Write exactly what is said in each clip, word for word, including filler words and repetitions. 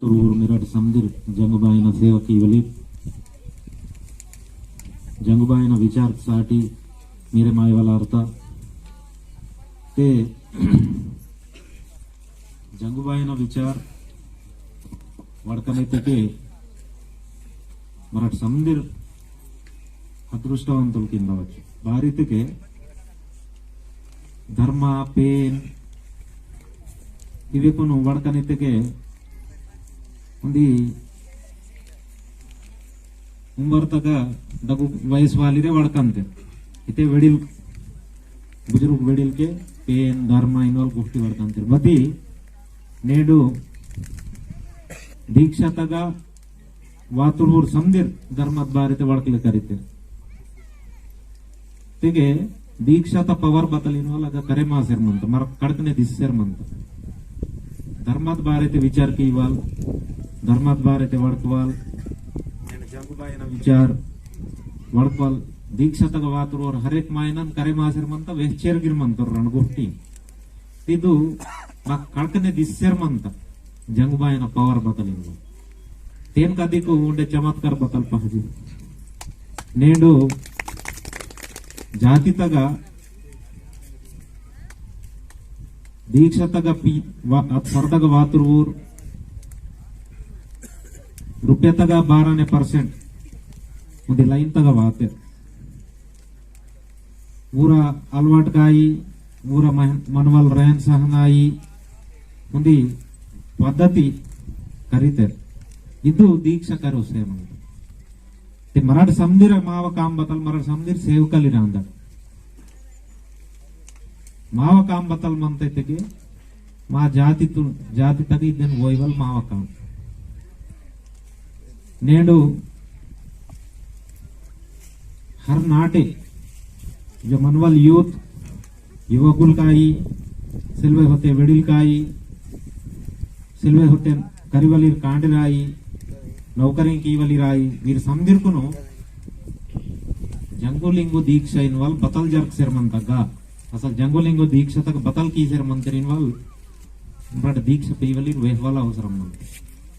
तुरुवुर मिरट समदिर जंगुबायना सेवा कीवली, जंगुबायना विचार साटी मेरे मायवाला अर्थ ते जंगुबायना विचार वड़कनेतेके मरट समदिर अदृष्टवंतुल किंदवच्चु। बारितेके धर्म पेन इवेकुनु वड़कनेतेके उंदी उम्र तक डगु वयस वालीरे वड़कंते। इते वेडिल, बुजुर्ग वेडिल के पेन धर्म इनवाल गोष्ठी वड़कंते। बदी नेडु दीक्षा तगा वातुर समदिर धर्मत बारेते वड़कले करिते। तेगे दीक्षाता power बतल इनवाल अगा करे मासेर मंत, मर कड़कने दिस्सेर मंत। धर्मत बारेते विचार कीवाल, धर्मत बारेते वड़कवाल, जंगुबायना विचार वड़कवाल, दीक्षातगा वातुर हरेक मायनन करे मासेर मंत, वेहचेर गिर मंत रण गोष्ठी। तिदु मा कड़कने दिस्सेर मंत जंगुबायना power बतल इनवाल। तेन कदिकु उंडे चमत्कार बतल पहजी। नेंडु जाति तगा दीक्षा तगा पी-, वा-, अत सरदगा वातुर ऊर रुपया तगा बाराने percent उंदी line तगा वाते। ऊरा अलवाट काई, ऊरा मह-, मनवल रहन सहन आई, उंदी पद्धति करिते। इदु दीक्षा करो सेवंत। ते मरट समदिर माव काम बतल, मरट समदिर सेवकली रांदर। माव काम बतल मनते तेके मा जाति तु, जाति तक इदन वोइवल माव काम। नेडु हर नाटे जो मनवल youth, युवकुल काई, सिल्वे होते वेडिल काई, सिल्वे होते करिवलिर कांडिराई, नौकरी कीवलिराई, वीर समदिरकुनु जंगुलिंगु दीक्षा इनवाल बतल जरक सेर मंतगा। असल जंगुलिंगु दीक्षा तक बतल की सेर मंतर इनवाल बट दीक्षा पीवलिर वेहवाला अवसरम मंत।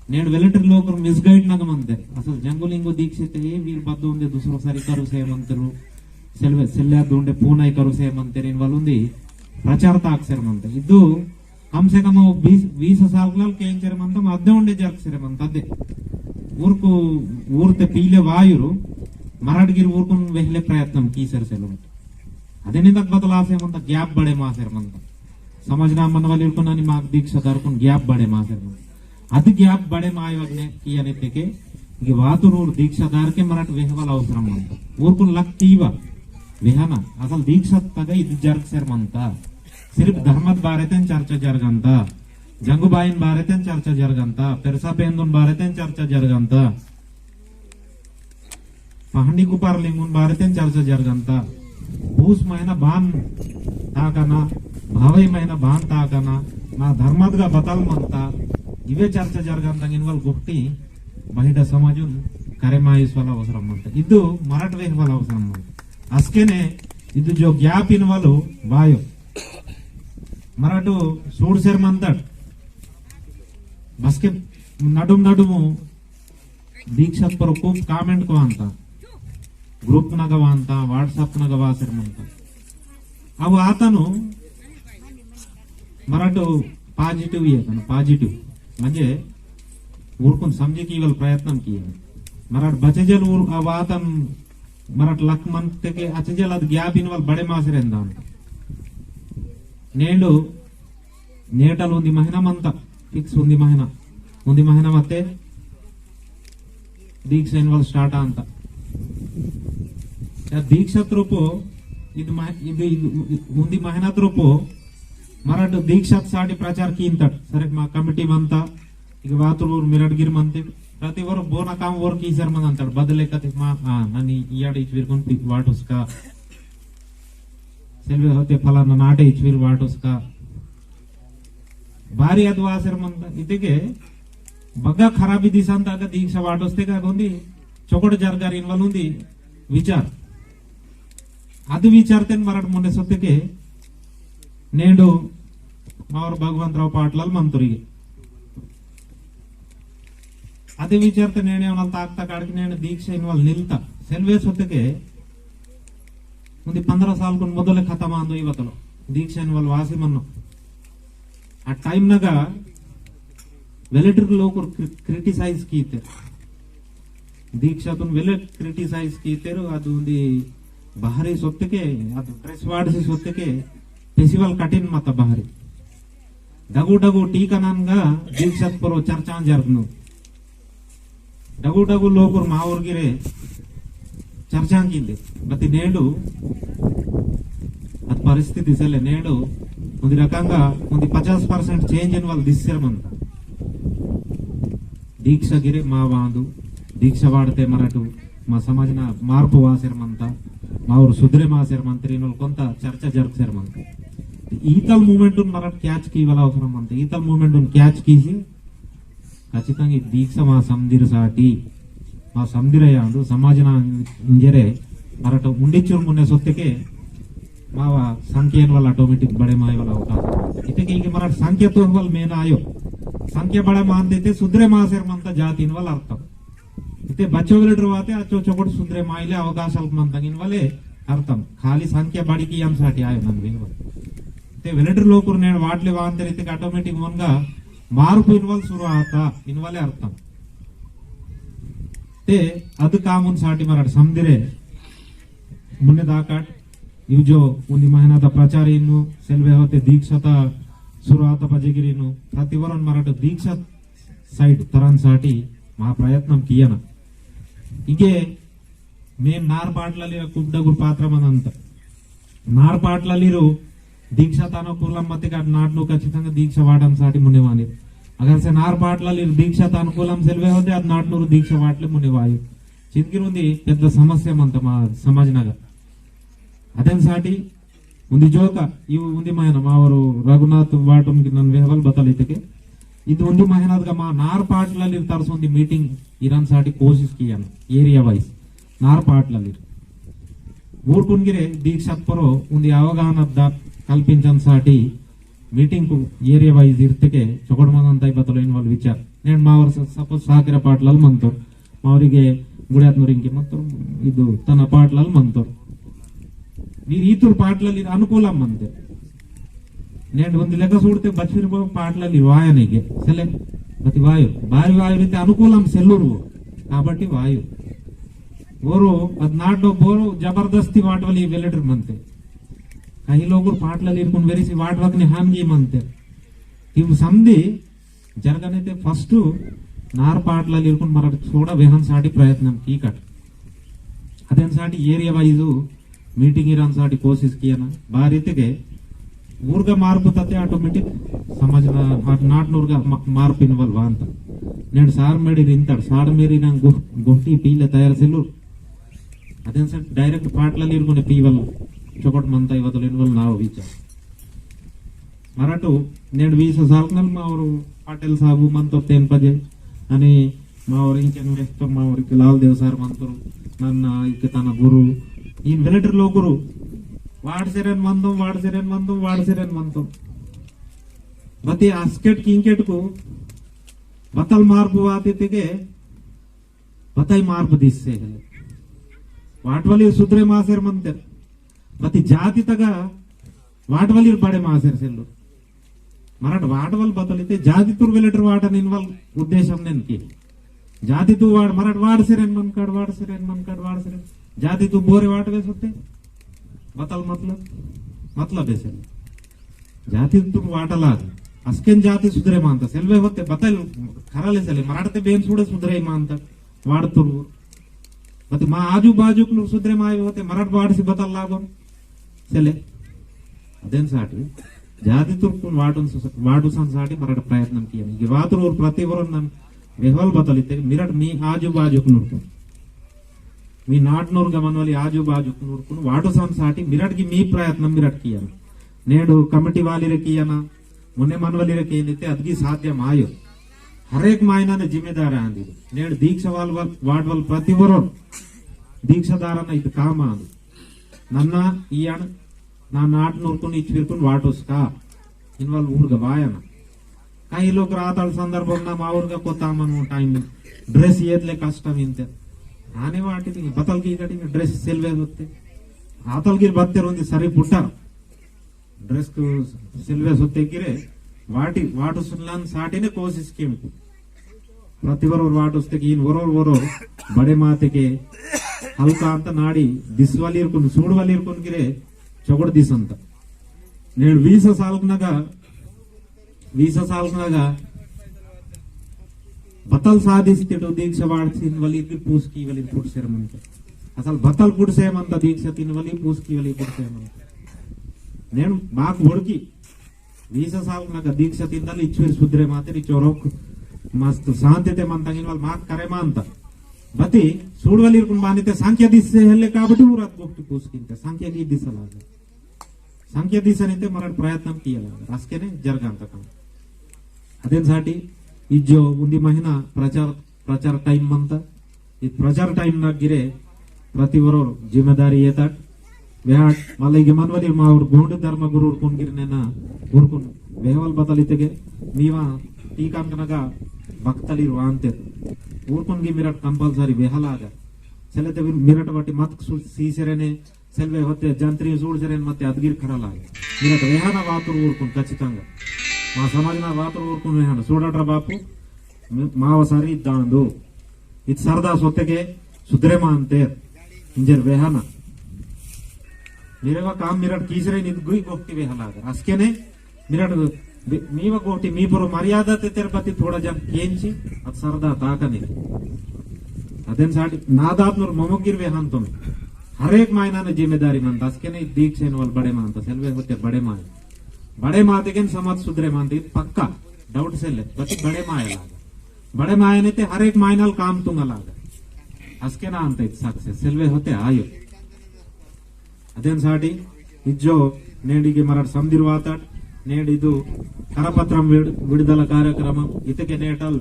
नेड वेलेटर लोकर misguide नग मंते। असल जंगुलिंगु दीक्षा ते वीर बद्दो उंदे दूसरो सारी करू से मंतरु। सेल्वे, सेल्ले अद्दु उंडे पूनाई करू से मंतर इनवाल उंदी प्रचार ताक सेर मंत। इदु कम से कम वो बीस, बीस साल कल केंचर मंत, अद्दे उंडे जरक सेर मंत, अद्दे। ऊरकु, ऊरते पीले वायुरु, मराठगिर ऊरकुन वेहले प्रयत्न की सेर सेलो। अदे निंदक बदलाव से मंत, gap बड़े मासेर मंत। समझना मनवाली उरकुन अनि माग दीक्षादारकुन gap बड़े मासेर मंत। अदि gap बड़े माय वगने की अने तेके, इगे वातुर ऊर दीक्षादार के मराठ वेहवाला अवसरम मंत। ऊरकुन लग कीवा, वेहना, असल दीक्षा तगा इदि जरक सेर मंत। सिर्फ धर्मत बारेतेन चर्चा जरगंता, जंगुबाईन बारेतेन चर्चा जरगंता, पेरसा पेंदुन बारेतेन चर्चा जरगंता, पहांदी कुपार लिंगुन बारेतेन चर्चा जरगंता, पूस महीना बान ताकना, भावई महीना बान ताकना, मा धर्मतगा बतल मंता, इवे चर्चा जरगंता इनवाल गोष्ठी बहिड़ा समाजुन करे मायुस वाला अवसरम मंता। इदु मराठ वेहवाला अवसरम मंता। अस्केने इदु जो gap इनवालु वायो। मराठु सूडसेर मंतट। बसके नडुम नडुमु दीक्षात पर खूब comment को आंता। Group नगा वांता, WhatsApp नगा वासेर मंता। अव आतनु मराठु positive ये कन positive। म्हणजे ऊरकुन समझे कीवल प्रयत्न किया। मराठ बचेजल ऊर अव आतन मराठ लक मंतेके अचेजल अद gap इनवाल बड़े मासेर एंदान। नेंडु नेटल उंदी महीना मंता, fix उंदी महीना। उंदी महीना मते दीक्षा इनवाल start आंता। या दीक्षा त्रोपो, इद मा-, इद, इद, उंदी महीना त्रोपो, मराठ दीक्षा साटी प्रचार कींतट। सरे मा committee मंता, इक वातुर ऊर मिरटगिर मंते, प्रति वोर बोना काम वोर कीसेर मंतट, बदले कते मा, आ, ननी इयाड़ इचविर कुन पि-, वाटोसका, सेल्वे होते फलाना नाटे इचविर वाटोसका। बारी अद वासेर मंता, इतेके बग्गा खराबी दिसंता का दीक्षा वाटोस्ते का गोंदी, चोकड़ जरगार इनवाल उंदी विचार। अद विचार तेन मराठ मुने सोतेके, नेंडो मावर भगवंतराव पाटलाल मंतुरिगे। अदे विचारते नेने उनल ताकता काड़की नेने दीक्षा इनवल निलता। सेल्वे सोतेके उन्दी पंद्रह साल कुन मोदले खतम आंदो इवतलो। दीक्षा इनवल वासी मन्नो। आ time नगा वेलेटर लोकुर क्रि-, criticize कीतेर। दीक्षातुन वेले criticize कीतेर, अदु उन्दी बाहरी सोतेके, अदु dress वाड़सी सोतेके, festival कठिन मत बाहरी। डगु डगु टीका नानगा दीक्षात परो चर्चा जरगनु। डगु डगु लोकुर मावुर गिरे चर्चा किंदे। बति नेडु अद परिस्थिति सेले नेडु उन्दी रकंगा उन्दी पचास percent change इनवल दिस्सेर मंता। दीक्षा गिरे मा वांदु, दीक्षा वाड़ते मरटु, मा समाजना मार्पु वासेर मंता, मावुर सुधरे मासेर मंतेर इनवल कोंता चर्चा जरगसेर मंता। ईतल movement उन मरट catch कीवल अवसरम मंता। ईतल movement उन catch कीसी खचितंगा ई दीक्षा मा समदिर साटी, मा समदिर आंदु, समाजना इंजेरे मरट उंडिचुर मुन्ने सोतेके मावा संख्या इनवल automatic बड़े मायवल अवकाश। इतेके इगे मरट संख्या तो इनवल main आयो। संख्या बड़े मांदे ते सुधरे मासेर मंता जाति इनवल अर्थम। इते बच्चो वेलेटर वाते अच्चो चोकोट सुधरे मायले अवकाशाल मंता इनवले अर्थम। खाली संख्या बड़ी कियन साटी आयो नन विनवल। इते वेलेटर लोकुर नेड वाटले वांतेर इतेके automatic मोनगा मार्पु इनवल सुरु आता इनवले अर्थम। ते अद कामुन साटी मरट समदिरे मुन्ने दाकाट इव जो उन्दी महीना ता प्रचार इन्नु सेल्वे होते दीक्षा ता सुरु आता पजेगिरिनु प्रति वरन मरट दीक्षा side तरन साटी मा प्रयत्नम कियना। इगे मेन नार पाटलालिर कुबडगुर पात्र मनंत। नार पाटलालिरु दीक्षा तानुकूलम मते काट नाटनु खचितंगा दीक्षा वाटन साटी मुन्ने वानिर। अगर से नार पाटलालिर दीक्षा तानुकूलम सेल्वे होते अद नाटनुरु दीक्षा वाटले मुन्ने वायु। चिंकिर उन्दी पेद्द समस्या मंत मा समाजनगा। अदेन साटी उन्दी जोका, इव उन्दी मायना मावरु रघुनाथ वाटुन की नन वेहवल बतल इतके। इद उन्दी मायनादगा मा नार पाटलालिर तरस उन्दी meeting इरान साटी कोशिश कियान, area wise नार पाटलालिर। ऊरकुन गिरे दीक्षात परो उन्दी अवगाहन द कल्पिंचन साटी meeting कु area wise इर्तके चोकड़ मंदन ताई बतलो इनवल विचार। नेन मावर स-, suppose साकरे पाटलाल मंतोर, मावरिगे गुड़ात नुरिंगे मंतोर, इदु तना पाटलाल मंतोर। वीर ईतुर पाटलाल इद अनुकूलम मंते। नेन उन्दी लेका सूड़ते बच्चिर बो पाटलाल इद वायनेगे। सेले, बति वायु। बारी वायु रीते अनुकूलम सेल्लुर वो। काबट्टी वायु। वोरो, अद नाटो बोरो जबरदस्ती वाटवली वेलेटर मंते। कहीं लोगोर पाटलाल इरकुन वेरिसी वाटवकने हानगी मंते। इव समदी जरगनैते first नार पाटलाल इरकुन मरट सोड़ा वेहन साटी प्रयत्नम कीकट। अदेन साटी area wise meeting इरान साटी कोशिश कियाना। बारितके ऊर्गा मार्पु तते automatic समाजना, नाट-, नाटनूर्गा मा-, मार्पु इनवल वांता। नेड सार मेडी रिंतड़, सार मेरी ना गो-, गोटी पीले तयार सेलूर। अदेन साटी direct पाटलाल इरकुने पीवल चोकट मंता इवतल इनवल नाव विचार। मराठो, नेड वीस साल नल मावरो पाटिल साबु मंतोर तेन पजे, अनि मावरो इंचन वेस्तो मावरो इके लाल देव सार मंतोर, नन्ना इके तना गुरु, इन वेलेटर लोकुरु, वाड़ सेरेन मंतोम, वाड़ सेरेन मंतोम, वाड़ सेरेन मंतोम। बती अस्केट किंकेट को, बतल मार्पु वाते तेके, बताई मार्पु दिस्से हेले। वाटवली सुधरे मासेर मंतेर। बती जाति तगा वाटवली बड़े मासेर सेल्लु। मराठ वाटवल बतलिते जाति तुर वेलेटर वाटन इनवल उद्देशम नेन की। जाति तू वाट, मराठ वाट सिरेन मन काड, वाट सिरेन मन काड, वाट सिरेन। जाति तू बोरे वाटवे सोते। बतल मतलब, मतलब ऐसे। जाति तुर वाटला, अस्केन जाति सुधरे मानता, सेल्वे होते बतल खराले सेले, मराठते बेन सुड़े सुधरे मानता, वाटतुर। बते मा आजू बाजूक नूर सुधरे माय होते, मराठ वाटसी बतल लागोन, सेले। अदेन साटी, जाति तुर कुन वाटुन स-, वाटुसन साटी मराठ प्रयत्नम किया। इगे वातुर और प्रतिवरण नन वेहवल बतल इते, मिरट मी आजू बाजूक नूर कुन। मी नाटनूर गमन वाली आजू बाजू नूरकुन वाटो सान साटी मिरट की मी प्रयत्न मिरट किया। नेडू कमिटी वाली रे किया ना, मुन्ने मन वाली रे किया निते अदगी साध्य मायो। हर एक मायना ने जिम्मेदार आंदी। नेड दीक्षा वाल वाल, वाट वाल प्रतिवरोन दीक्षादारन इत काम आंदु। नन्ना इयान ना नाटनूरकुन इचविरकुन वाटोस का इनवाल ऊर गवायना। कई लोग रातल संदर्भ ना मावुर का कोता मनु टाइम ड्रेस येतले कष्टम इंते। आने वाटी ती बतल की कटी ड्रेस सेल्वे होते। आतल गिर बत्ते रोंदी सरी पुट्टर। ड्रेस को सेल्वे होते गिरे वाटी वाटो सुनलान साटी ने कोशिश की। प्रति वरोर वाटो उस्ते की इन वरोर वरोर बड़े माते के हल्का अंत नाड़ी दिसवालीर कुन सूडवालीर कुन गिरे चोगड़ दिसंत। नेड वीस साल नगा वीस साल नगा बतल साधिस्तिटो दीक्षा वाड़सिन वली की पूस की वली पुटसेर मंता। असल बतल पुटसे मंता दीक्षा तिन वली पूस की वली पुटसे मंता। नेन माक बोड़की वीस साल नगा दीक्षा तिंदल इच्चुर सुद्रे मातेर इच्चोरोक मस्त शांति ते मंता इनवल माक करे मंता। बती सूडवलीर कुन बानिते संख्या दिसे हेले काबटी उरत गोष्टी पूस किंते संख्या की दिसलागा। संख्या दिसनिते मरट प्रयत्न कियलागा। अस्केने जरगांता काम। अदेन साटी इज्जो उन्दी महीना प्रचार, प्रचार टाइम मंता। इद प्रचार टाइम ना गिरे प्रति वरोर जिम्मेदारी येताट। वेहाट मल्ला इगे मनवली मावुर गोंड धर्म गुरु उरकुन गिरने ना उरकुन वेहवल बतल इतेगे मीवा टीकान कनगा भक्तली वांते उरकुन गी मिरट कंपलसरी वेहलागा। सेलेते मिरट वाटी मत सु-, सीसरेने सेल्वे होते जंत्री सूडसरेन मते अदगिर खड़ा लागे। मिरट वेहाना वातुर ऊरकुन खचितंगा। मा समाजना वातुर ऊरकुन वेहाना। सूडट्रा बापू, म-, माव सरी दांदो। इत सरदा सोतेके सुद्रे मांतेर। इंजर वेहाना। मिरेवा काम मिरट कीसरे निद गुई गोष्टी वेहलागे। अस्केने मिरट बे-, मीवा गोटी मी पुरो मर्यादा ते तेरे पति थोड़ा जन केंची, अद सरदा ताकने। अदेन साटी नादात नूर ममगिर वे हंतुन। हर एक मायना ने जिम्मेदारी मंता, अस्केने दीक्षेन वाल बड़े मांता, सेल्वे होते बड़े माय। बड़े माते केन समाज सुधरे मांता, इद पक्का, doubt सेले, बति बड़े माय लागा। बड़े माय ने ते हर एक मायनाल काम तुंगा लागा। अस्केना अंत इद success, सेल्वे होते आयो। अदेन साटी इज्जो नेंडिगे मरट समदिर वातट, नेंडिदु करपत्रम विड-, विडुदला कार्यक्रम इतके नेटल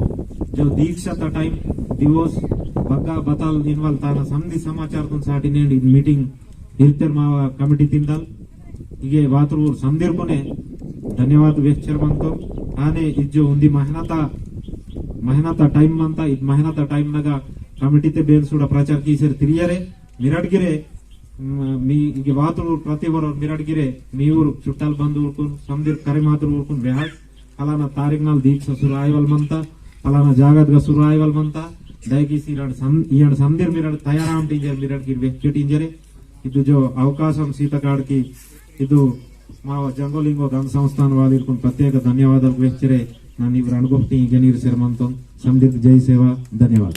जो दीक्षाता टाइम दिवस बग्गा बतल इनवल ताना समदि समाचार तुन साटी नेंडि मीटिंग इर्तेर मावा कमिटी तिंदल इगे वातुर समदिर कोने धन्यवाद वेहचेर मंतो। आने इज्जो उन्दी मेहनता, मेहनता टाइम मंता, इद मेहनता टाइम नगा कमिटी ते बेन सुड़ा प्रचार कीसेर तिरियरे मिरट गिरे, म-, मी इगे वातुर प्रति वरोर मिरट गिरे, मी ऊर चुट्टाल बंधु ऊरकुन, समदिर करिमातुर ऊरकुन बेहास, फलाना तारीख नाल दीक्षा सुरु आयवल मंता, फलाना जागत गा सुरु आयवल मंता, दयकीसी इरण सम-, इरण समदिर मिरट तयाराम टिंजर मिरट गिर वेहचेट इंजरे, इदु जो अवकाशम सीतकाड़ की, इदु माव जंगोलिंगो गण संस्थान वालीरकुन प्रत्येक धन्यवाद वेहचेरे, नन्नी रणगुप्ति इंजनीर सिरमंतोन, समदिर जय सेवा, धन्यवाद।